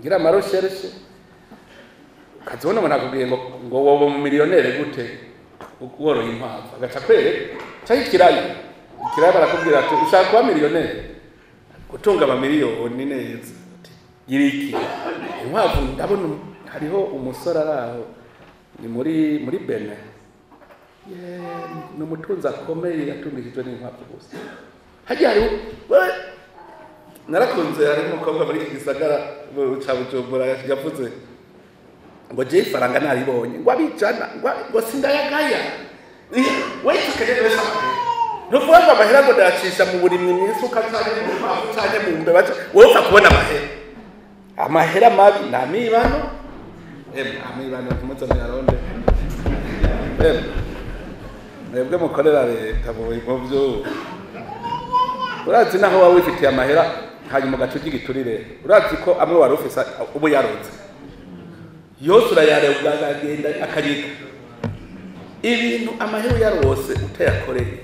Speaker 3: ngira ama recherche, ukazibona umuntu akubwiye ngo woba mu millionnaire gute woroye inkwavu, agaca kwereka canke ikiraya. Ikiraya barakubwira ati ushaka kuba millionnaire gutunga amamiliyoni neza, gira iki inkwavu. Ndabona hariho umusore ari aho ni muri Benin, ni umutunzi akomeye yatungishijwe n'inkwavu gusa. Hajya hariho narakunze, hari umukobwa muri iki gisagara ca Bujumbura yavuze ngo je ifaranga naribonye ngo abijana ngo sindayagaya wewe tukagenda wese nuvuga ngo amahera ngo ndayacisha mu burimyi mw'isuka canke mu nkwavu canke mu mbeba, wewe upfa kubona amahera. Amahera mabi ni amibano, amibano ntimuze muyaronde, mwebwe mukorera leta mu vyo urazi naho waba wifitiye amahera hanyuma ugaca urya igiturire, urazi ko amwe wari ufise ubu yaronze yose urayareba akagenda akanyika ibintu. Amahera uyarose utayakoreye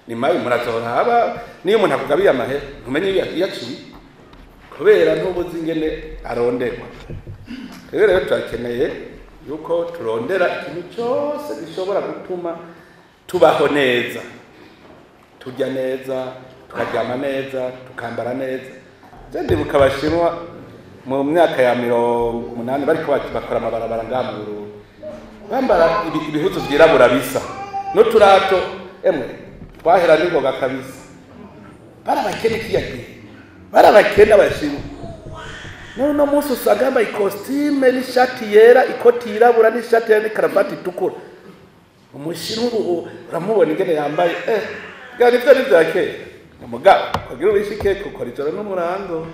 Speaker 3: ni mabi, murazoraba niyo umuntu akugabiye amahera ntumenye iyo aciye kubera ntubuzi ingene aronderwa. Rero rero turakeneye yuko turondera ikintu cyose gishobora gutuma tubaho neza, turya neza, tukaryama neza, tukambara neza. Je ndibuka abashinwa mu myaka ya 80 bariko bakora amabarabara ngaha mu Burundi, bambara ibihuzu vyirabura bisa n'uturato, emwe twahera n'ingoga kabisa. Barabakene kiya gihe, barabakene abashinwa. None uno munsi usanga yambaye ikositime n'ishati yera, ikoti yirabura n'ishati yera n'ikaravati itukura. Umushinwa ubu uramubona ingene yambaye, bwa nivyo ni vya kera. Mugabo kugira ubishike ukora ijoro n'umurango,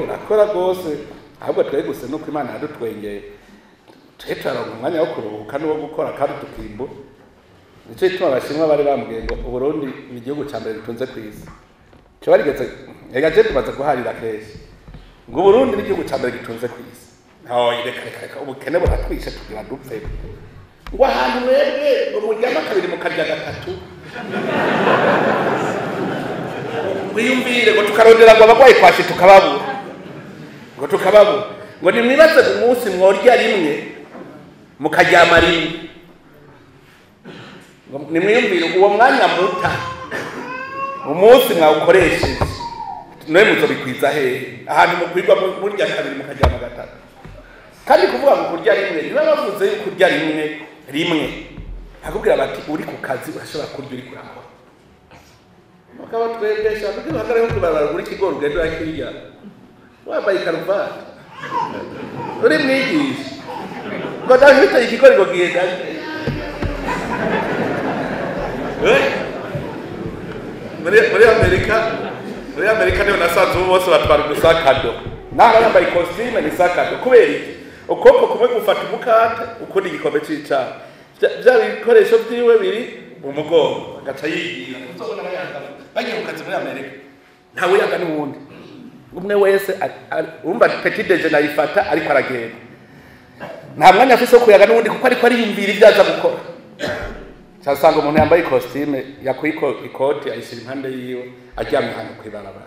Speaker 3: urakora rwose. Ahubwo twebwe gusa nuko Imana yadutwengeye, twe turaronka umwanya wo kuruhuka n'uwo gukora kandi tukimbura. Nico gituma abashinwa bari bambwiye ngo Uburundi ni igihugu ca mbere gitunze kw'isi. Ico barigeze ega je tumaze guharira kenshi ngo Uburundi ni igihugu ca mbere gitunze kw'isi. Ntaho reka reka reka, ubukene buratwishe tugira dupfe. Ngo ahantu mwebwe ngo muryama kabiri mukarya gatatu, mwiyumvire ngo tukarondera ngo abagwayi kwashi tukababura, ngo tukababura, ngo nimwibaze ku munsi mworya rimwe mukaryama rimwe, ngo nimwiyumvire uwo mwanya muta umunsi mwawukoresheje nawe muzobikwiza hehe? Ahantu mukwirwa murya kabiri mukaryama gatatu. Kandi kuvuga ngo kurya rimwe niba bavuze yuko kurya rimwe rimwe, akubwira bati uri ku kazi urashobora kurya uri kurakora. Mukaba twebwesha kugira uhagarare nko kubarabara uri kigori ugenda urakirya wambaye ikaruvati uri mwigisha ngo ndabita ikigori ngo gihenda. Muri Amerika niho nasanze ubu bose batwara udusakado, naho yambaye ikositime ni sakado. Kubera iki? Ukuboko kumwe gufata umukate ukundi igikombe c'icayi, vya bikoresho vyiwe biri mu mugongo, agaca yigira. Uzobona bagiye ku kazi muri Amerika ntawe yaga n'uwundi, umwe wese urumva petit déjeuner ayifata ariko aragenda, nta mwanya afise wo kuyaga n'uwundi kuko ariko ariyumvira ivyo aza gukora. Cyasanga umuntu yambaye ikositime yakuye ikoti ayishyira impande yiwe aryamye ahantu kw'ibarabara.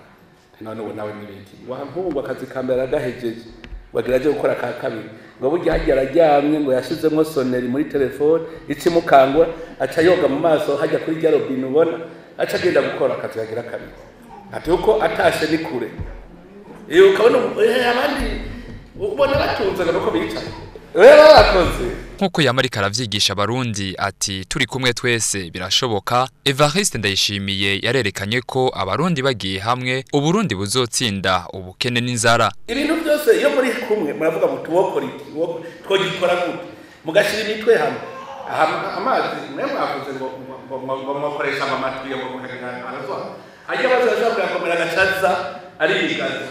Speaker 3: None ubu nawe n'ibiki wampungwa akazi ka mbere agahejeje wagira aje gukora ka kabiri, ngo burya hajya araryamye ngo yashizemwo soneri muri telefone icimukangura, aca yoga mu maso hajya kuri rya robine ubona, aca agenda gukora akazi kagira kabiri. Ati uko atashe ni kure. Iyo ukabona abandi ubona batunze ngo nuko bicaye barakoze.
Speaker 2: Nkuko yamarika aravyigisha abarundi ati turi kumwe twese birashoboka, Evariste Ndayishimiye yarerekanye ko abarundi bagiye hamwe Uburundi buzotsinda ubukene n'inzara.
Speaker 3: Ibintu byose iyo muri kumwe muravuga muti wokora iki, twogikora gute, mugashira imitwe hamwe. Amazi mwe mwavuze ngo mwakoresha amamatiyo ngo mukagira arazwa ajya bazaza kuyakomera agacaza ari imigazo,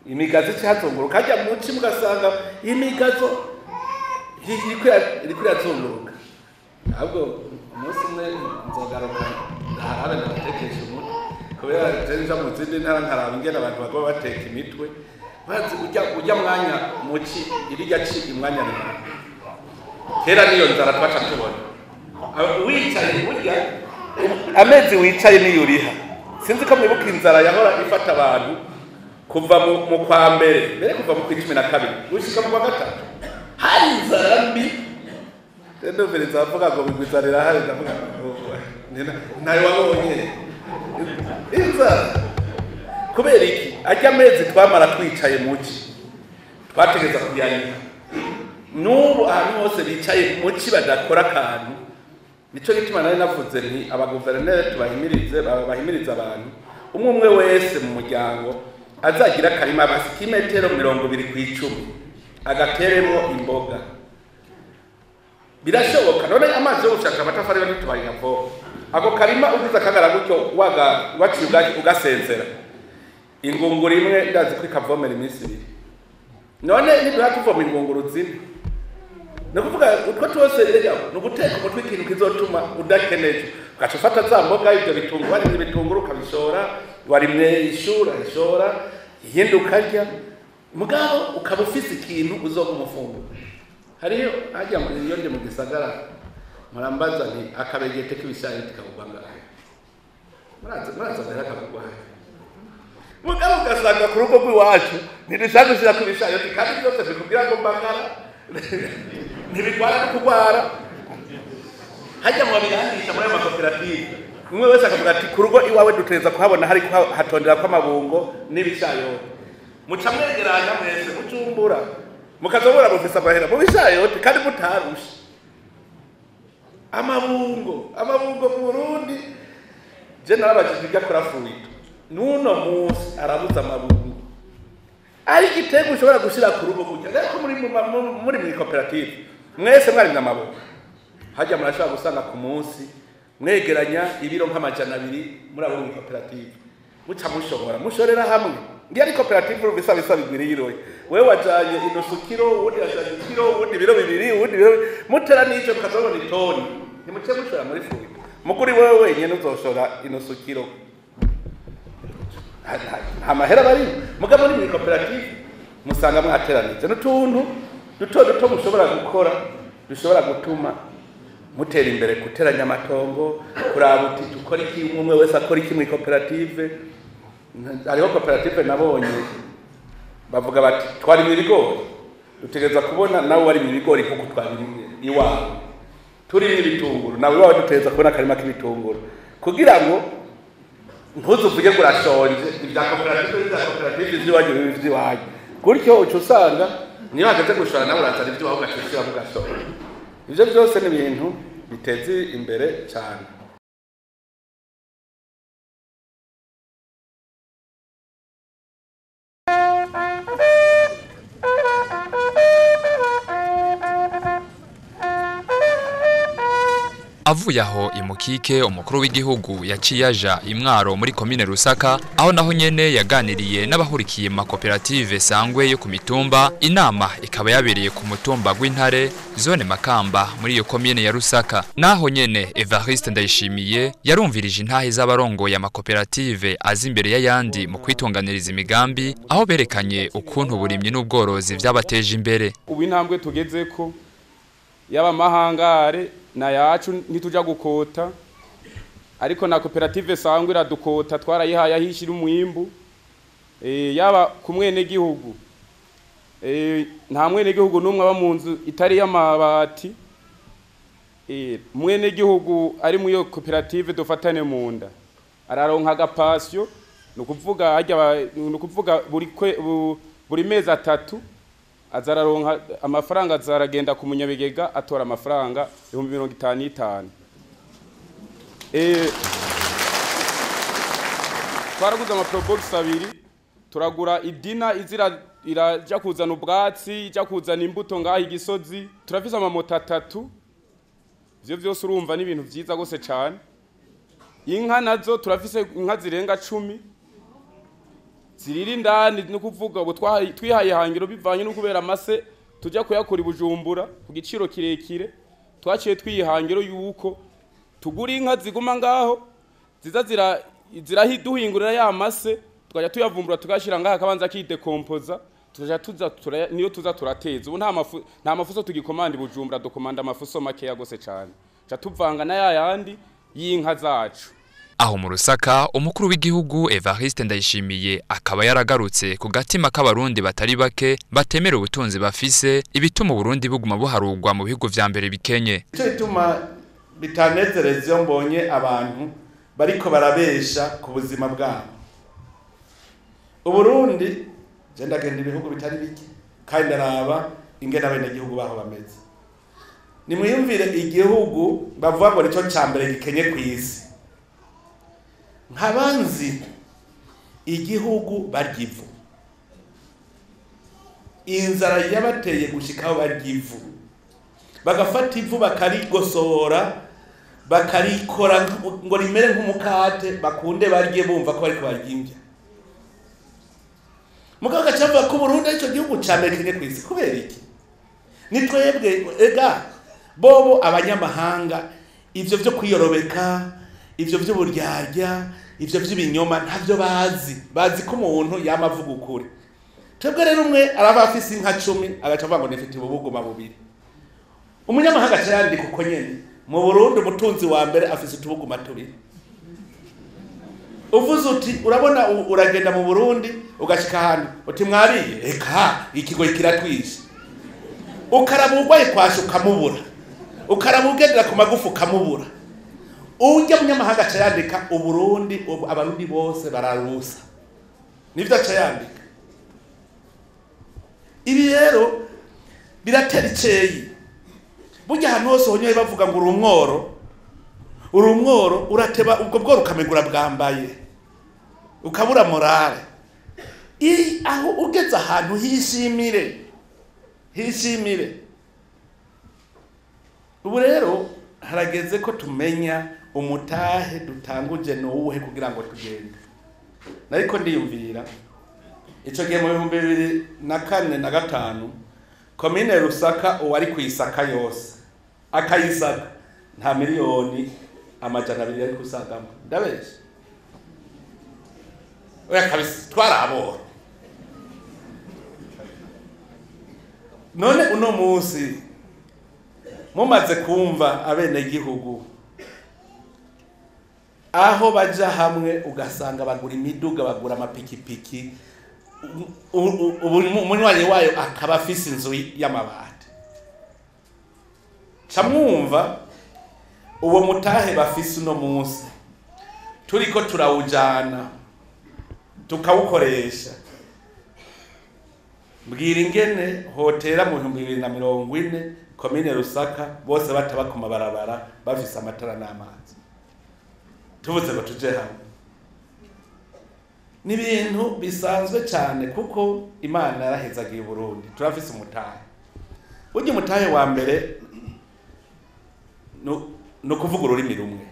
Speaker 3: imigazo icyazunguruka hajya muci mugasanga imigazo iriko irazunguruka. Ahubwo umunsi umwe nzogaruka ndaharabe ndabatekesha umutwe, kubera je nja mu zindi ntara nkaraba ingene abantu baguma bateka imitwe, bazi ujya mwanya muci irirya ci imwanya rimwe. Kera niyo nzara twaca tubona. Wicaye burya amezi wicaye niyo uriha. Sinzi ko mwibuka inzara yahora ifata abantu kuva mu kwa mbere kuva mu 12 gushika mu kwa gatatu, hari inzara mbi. Ndumviriza avuga ngo bigwizanira irahari, ndavuga ntayo wabonye inzara. Kubera iki? Ajya amezi twamara twicaye muci twategeza kuyarika. N'ubu ahantu hose bicaye muci badakora akantu. Nico gituma nari navuze nti abaguverineri tubahimirize, bahimirize abantu umwe umwe wese mu muryango azagira akarima basi k'imetero 20 ku 10 agateremo imboga. Birashoboka. None amazi yo gushaka amatafari yo ntitubayavo. Ako karima ugize akagara gutyo waciye ubwaki ugasenzera ingunguru imwe ndazi ko ikavomera iminsi ibiri. None niduha tuvoma ingunguru zine, ni ukuvuga utwo twose rero ni uguteka umutwe ikintu kizotuma udakeneje. Ugaca ufata za mboga, ibyo bitunguru, warimye ibitunguru ukabishora, warimye ishura ishora, iyindi ukarya, mugabo ukaba ufise ikintu uzoga umufunguro. Hariyo hajya iyo ndi mu gisagara murambaza nti akabegete k'ibishayi tukagugwa ngahe? Muraza mbere akagugwa he? Mugabo ugasanga ku rugo rw'iwacu ntidushaka gushira ku bishayi kandi byose bikubwira ngo mbagara ntibigwara no kugwara. Hajya mu babiganisha muri ayo makoperative, umwe wese akavuga ati ku rugo iwawe duteza kuhabona hari hatondera kw'amabungo n'ibishayote. Muca mwegeranya mwese mucumbura mukazobora mufise amahera mu bishayote kandi mutarushe. Amabungo mu Burundi je narabajije ibyo akora fuito n'uno munsi arabuza amabungo. Ari igitego ushobora gushira ku rugo gutya. Rero muri koperative mwese mwarimye amabungo, hajya murashobora gusanga ku munsi mwegeranya ibiro nk'200 muri abo muri koperative, muca mushobora mushorera hamwe. Ngiye ari koperative urumva bisa bigwiriye iroye. Wewe wajanye inusu kilo, uwundi yajanye kilo, uwundi ibiro bibiri, uwundi ibiro, mutera n'ico mukazobona itoni. Ntimuce mushora muri fuito. Mukuri wewe wenyene uzoshora inusu kilo. Nta mahera bari mugabo muri koperative musanga mwateranije n'utuntu duto duto mushobora gukora dushobora gutuma mutera imbere, guteranya amatongo, kuraba uti dukora iki, umwe wese akora iki muri koperative. Hariho koperative nabonye bavuga bati twarimye ibigori, dutegereza kubona nawe warimye ibigori nkuko twabirimye iwawe, turimye ibitunguru nawe iwawe dutegereza kubona akarima k'ibitunguru, kugira ngo ntuzuvuge ngo urashonje. Ibya koperative ibya koperative iby'iwanyu biba iby'iwanyu. Gutyo uca usanga niyo hageze gushora nawe urazana iby'iwawe ugaca ugashora. Ibyo byose ni ibintu biteza imbere cyane.
Speaker 2: Avuye aho imukike, umukuru w'igihugu yaciye aja imwaro muri komine Rusaka, aho naho nyene yaganiriye n'abahurikiye mu makoperative sangwe yo ku mitumba. Inama ikaba yabereye ku mutumba gw'Intare, zone Makamba, muri iyo komine ya Rusaka. Naho nyene Evariste Ndayishimiye yarumvirije intahe z'abarongoye amakoperative azi imbere y'ayandi mu kwitunganiriza imigambi, aho berekanye ukuntu uburimyi n'ubworozi vyabateje imbere.
Speaker 9: Ubu intambwe tugezeko yaba mahangare na yacu ntituja gukota, ariko na koperative sangwe iradukota, twarayihaye ahishira umwimbu. Yaba ku mwene gihugu, nta mwene gihugu n'umwe aba mu nzu itari y'amabati. Mwene gihugu ari mu iyo koperative dufatane mu nda araronka agapasyo, ni ukuvuga buri mezi atatu azararonka amafaranga, azaragenda ku munyabigega atora amafaranga 55,000. Twaraguze ama probox abiri, turagura idina izira iraja kuzana ubwatsi, ija kuzana imbuto ngaho igisozi. Turafise amamoto atatu. Ivyo vyose urumva ni ibintu vyiza gose cane. Inka nazo turafise inka zirenga 10 ziriri indani, no kuvuga ubu twihaye hangiro bivanye no kubera amase tujya kuyakura Bujumbura ku giciro kirekire. Twaciye twihangiro yuko tugura inka ziguma ngaho ziza zirahiduhingurira ya mase, tukajya tuyavumbura tugashira ngaha akabanza kidekompoza, tuja tuza niyo tuza turateza. Ubu nta mafuso tugikomanda Bujumbura, dukomanda amafuso makeya gose cane. Ca tuvanga na yayandi y'inka zacu.
Speaker 2: Aho mu Rusaka, umukuru w'igihugu Evariste Ndayishimiye akaba yaragarutse ku gatima k'abarundi batari bake batemera ubutunzi bafise, ibituma Uburundi buguma buharugwa mu bihugu vya mbere bikenye.
Speaker 3: Ico bituma bitanezereza iyo mbonye abantu bariko barabesha ku buzima bwabo. Uburundi je ndagenda ibihugu bitari bike kandi ndaraba ingene abenegihugu baho bameze. Nimwiyumvire igihugu bavuga ngo nico ca mbere gikenye kw'isi. Nkabanzi igihugu barya ivu, inzara yabateye gushikaho barya ivu, bagafata ivu bakarigosora bakarikora ngo rimere nk'umukate, bakunde barye bumva ko bariko barya indya. Mugabo gacavuga ko Burundi arico gihugu ca mbere gikenye kw'isi. Kubera iki? Ni twebwe ega bobo abanyamahanga ivyo vyo kwiyorobeka, ivyo vy'uburyarya, ivyo vy'ibinyoma ntavyo bazi. Bazi ko umuntu yama avuga ukuri. Twebwe rero umwe araba afise inka 10 agaca avuga ngo nifite ubuguma bubiri. Umunyamahanga aca yandika uko nyene, mu Burundi umutunzi wa mbere afise utubuguma tubiri. Uvuze uti urabona uragenda mu Burundi ugashika ahantu uti mwariye, eka ikigo kiratwishe. Ukaraba urwaye kwasha ukamubura, ukaraba ugendera ku magufa ukamubura. Ujya munyamahanga aca yandika Uburundi, abarundi bose bararusa. Nivyo aca yandika. Ibi rero biratera iceyi. Burya ahantu hose honyoye bavuga ngo uri umworo, uri umworo urateba ubwo bworo ukamegura bwambaye, ukabura morale. Aho ugeze ahantu hishimire, hishimire. Ubu rero harageze ko tumenya umutahe dutanguje n'uwuhe kugira ngo tugende. Nariko ndiyumvira ico gihe mu 2004 na 5 komine Rusaka uwari kuyisaka yose akayisaka nta miliyoni 200 yari kusagamo. Ndabesha? Oya kabisa, twarabora. None uno munsi mumaze kumva abenegihugu aho baja hamwe ugasanga bagura imiduga, bagura amapikipiki, umunywanyi wayo akaba afise inzu y'amabati. Camwumva uwo mutahe bafise uno munsi turiko turawujana tukawukoresha. Mbwira ingene hotera mu 2040 komine Rusaka bose bataba ku mabarabara bafise amatara n'amazi. Tuvuze ngo tuje hamwe. Ni ibintu bisanzwe cyane kuko Imana yarahezagiye Burundi. Turafise umutahe. Burya umutahe wa mbere no kuvuga ururimi rumwe.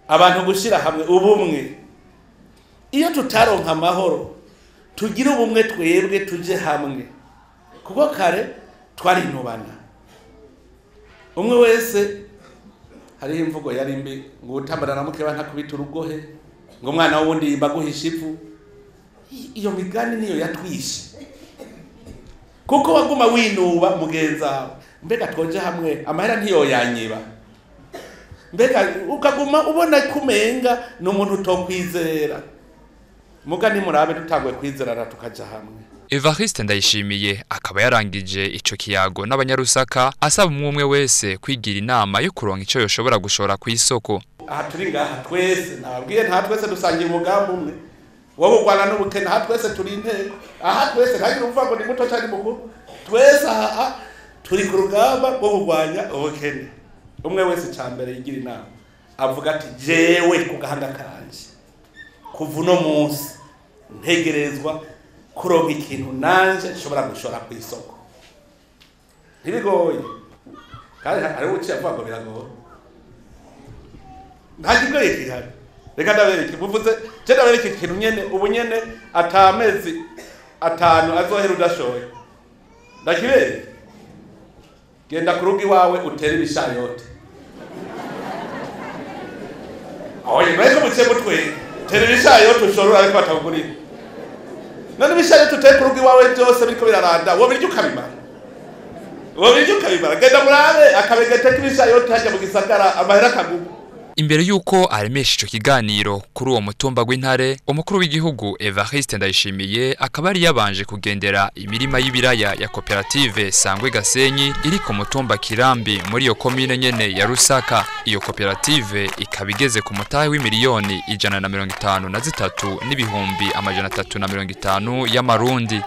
Speaker 3: Abantu gushira hamwe ubumwe. Iyo tutaronka amahoro tugira ubumwe twebwe tuje hamwe. Kuko kare twarinubana. Umwe wese hariho imvugo yari mbi ngo utambara na mukeba ntakubita urugohe, ngo umwana wundi yimbaguhisha ivu. Iyo migani niyo yatwishe. Kuko waguma winuba mugenza, mbega twoje hamwe amahera ntiyo yanyiba. Mbega ukaguma ubona kumenga n'umuntu utokwizera. Muga nimurabe tutangwe kwizerana tukaja hamwe.
Speaker 2: Evariste Ndayishimiye akaba yarangije ico kiyago n'abanyarusaka asaba umwe wese kwigira inama yo kuronka ico yoshobora gushora ku isoko.
Speaker 3: Aha turi ngaha twese nababwiye nta twese dusangiye umugambi umwe wo kurwana n'ubukene, aha twese turi inteko, aha twese ntagira uvuga ngo ni muto cyangwa mukuru, twese aha turi ku rugamba rwo kurwanya ubukene. Umwe wese ca mbere yigira inama avuga ati jewe ku gahanga kanje kuva uno munsi ntegerezwa kuronka ikintu nanje nshobora gushora ku isoko. Ntibigoye kandi hariho uciye avuga ngo biragoye. Nta kigoye gihari. Reka ndabereke, muvuze je ndabereke ikintu nyene ubu nyene atamezi 5 azohera udashoye. Ndakibereke. Genda ku rugo iwawe utere ibishayote. Oye, mbese muciye mutwe tera ibishayote ushorora ariko batagurira. None ibishayote uteye ku rugo iwawe byose biriko biraranda, wowe birya ukabimara.
Speaker 10: Wabije ukabimara, genda murabe akabegete k'ibishayote hajya mu gisagara amahera akaguma.
Speaker 2: Imbere yuko aremesha ico kiganiro kuri uwo mutumba w'Intare, umukuru w'igihugu Evariste Ndayishimiye akaba yari yabanje kugendera imirima y'ibiraya ya koperative Sangwe Gasenyi iri ku mutumba Kirambi muri iyo komine nyene ya Rusaka. Iyo koperative ikaba igeze ku mutahe w'imiliyoni 153,350 y'amarundi.